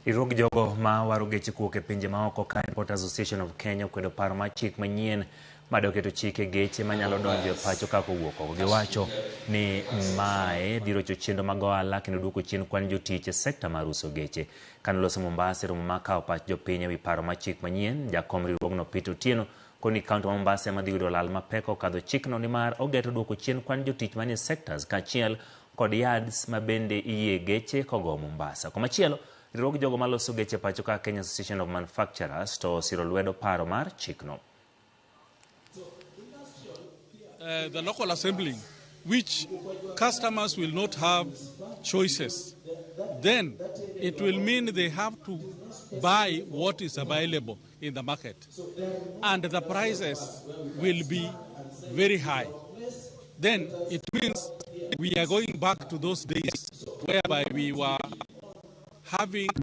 Riwruog jogo ma waro geche kowuok e pinje maoko ka Import Association of Kenya okwedo paro mar chik manyien madwa keto chik e geche manyalo donjo e pacho ka kowuok oko. Giwacho ni mae dhi rocho chenro mag ohala kendo duoko chien kwan jotich e sekta mar uso geche. Kane oloso Mombasa e romo mar kawo pach jopiny ewi paro mar chik manyien, jakom riwruogno Peter Otieno koni kaunti ma Mombasa ema dhi yudo lal mapek kokadho chikno nimar ogeto duoko chien kwan jotich manie sectors kaachiel kod yards ma bende iyie geche kogowo Mombasa. Komachielo, riwruog jogo maloso geche pacho ka Kenya Association of Manufacturers to osiro lwedo paro mar chikno. The local assembling, which customers will not have choices, then it will mean they have to buy what is available in the market. And the prices will be very high. Then it means we are going back to those days whereby we were having